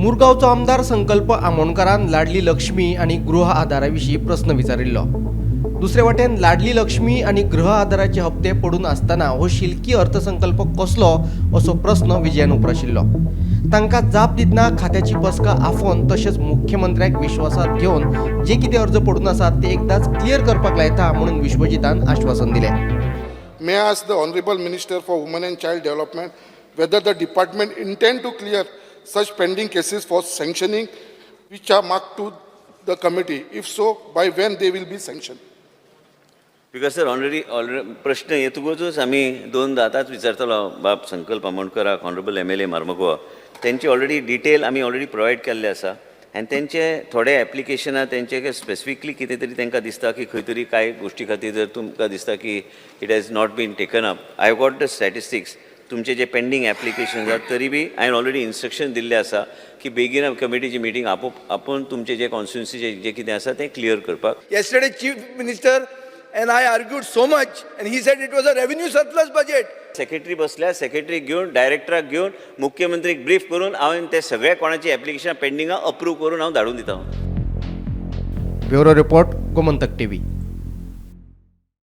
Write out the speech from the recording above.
मुरगांवचो आमदार संकल्प आमोणकारान लाडली लक्ष्मी आनी गृह आधारा विशीं प्रस्न विचारिल्लो. दुसरे वटेन लाडली लक्ष्मी आनी गृह आधाराचे हप्ते पडून आसतना हो शिल्की अर्थसंकल्प कसलो असो प्रस्न विजयान उप्राशिल्लो. तांकां जाप दितना खात्याची बसका आफोवन तशेंच मुख्यमंत्र्याक विश्वासात घेवन जे कितें अर्ज पडून आसात ते एकदाच क्लियर करपाक लायता म्हणून विश्वजितान आश्वासन दिलें. May I ask the Honorable Minister for Women and Child Development whether the department intend to clear such pending cases for sanctioning which are marked to the committee? If so, by when they will be sanctioned? Because sir, already प्रश्न येतकूच आमी दोनदा आतांच विचारतलो बाब संकल्प आमोणकराक, honourable MLA Marmagoa. तेंची already detail आमी already provide केल्ले आसा आनी तेंचे थोडे एप्लिकेशनां तेंचे स्पेसिफिकली कितें तरी तांकां दिसता की खंय तरी कांय गोश्टी खातीर जर तुमकां दिसता की it has not been taken up. I have got the statistics. तुमचे जे पेंडींग एप्लिकेशन आसात, तरी बी हांवें ऑलरेडी इन्स्ट्रक्शन दिल्लें आसा की बेगीन कमिटीची मिटींग आपोवन तुमचे जे कॉन्स्टिट्युन्सीचे जे कितें आसा तें क्लियर करपाक. Yesterday, Chief Minister and I argued so much, and he said it was a revenue surplus budget. Secretary बसल्या, सेक्रेटरीक घेवन, डायरेक्टराक घेवन, मुख्यमंत्रीक ब्रीफ करून हांवें ते सगळे कोणाची एप्लिकेशन पेंडींग अप्रूव करून हांव धाडून दिता. Bureau report, Gomantak TV.